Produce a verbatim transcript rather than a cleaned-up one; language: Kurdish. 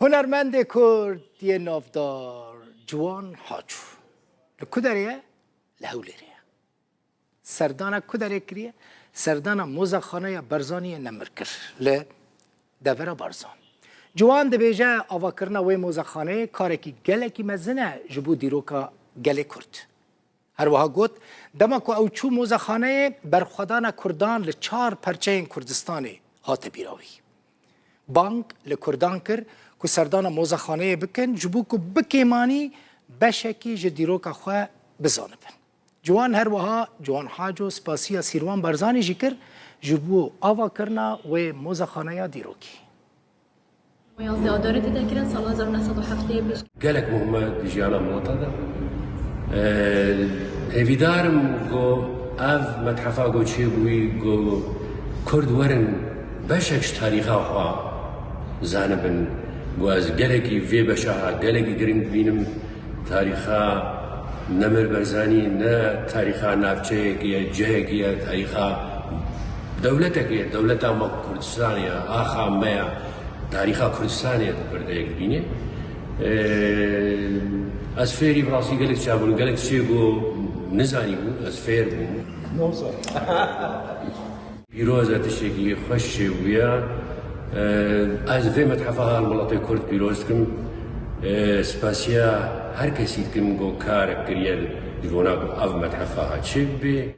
Hunermendê Kurd yê navdar Ciwan Haco li ku derê ye? Li Hewlêrê ye. Serdana ku derê kiriye? Serdana Mozexaneya Barzaniyê Nemir kir li devera Barzan. Ciwan dibêje avakirina wê mozexaneyê karekî gelekî mezin e ji bo dîroka gelê Kurd. Her wiha got, dema ku ew çû mozexaneyê, berxwedana Kurdan li çar perçeyên Kurdistanê hate bîra wî. Bang li Kurdan kir ku serdana mozexaneyê bikin, ji bo ku bi kêmanî beşekî ji dîroka xwe bizanibin. Ciwan her wiha, Ciwan Haco spasiya Sîrwan Barzanî jî kir ji bo avakirina wê mozexaneya dîrokî. Yazde Adarê tê de kirin sala hezar û neh sed û heftê û pênc. Gelek muhim e di jiyana mileta de. Hêvîdar im ku ev methefa ku çêbûyî ku Kurd werin beşek ji tarîxa xwe zanibin. Ku ez gelekî vê beşa ha gelekî giring dibînim. Tarîxa Nemir Barzanî ne tarîxa navçeyekê ye, cihekê ye, tarîxa dewletekê ye, dewleta me Kurdistanê ye, axa me ye, tarîxa Kurdistanê ye di perdeyek dibînê. Ez fêrî bi rastî gelek çabûn, gelek tiştê ku nizanîbû, ez fêr bûm. Pîroz e, tiştekî xweş çêbûye. Ez vê methefa ha li welatê Kurd pîroz dikim. Spasiya her kesî dikim ku karek kiriye ji bona ku ev methefa ha çêbibe.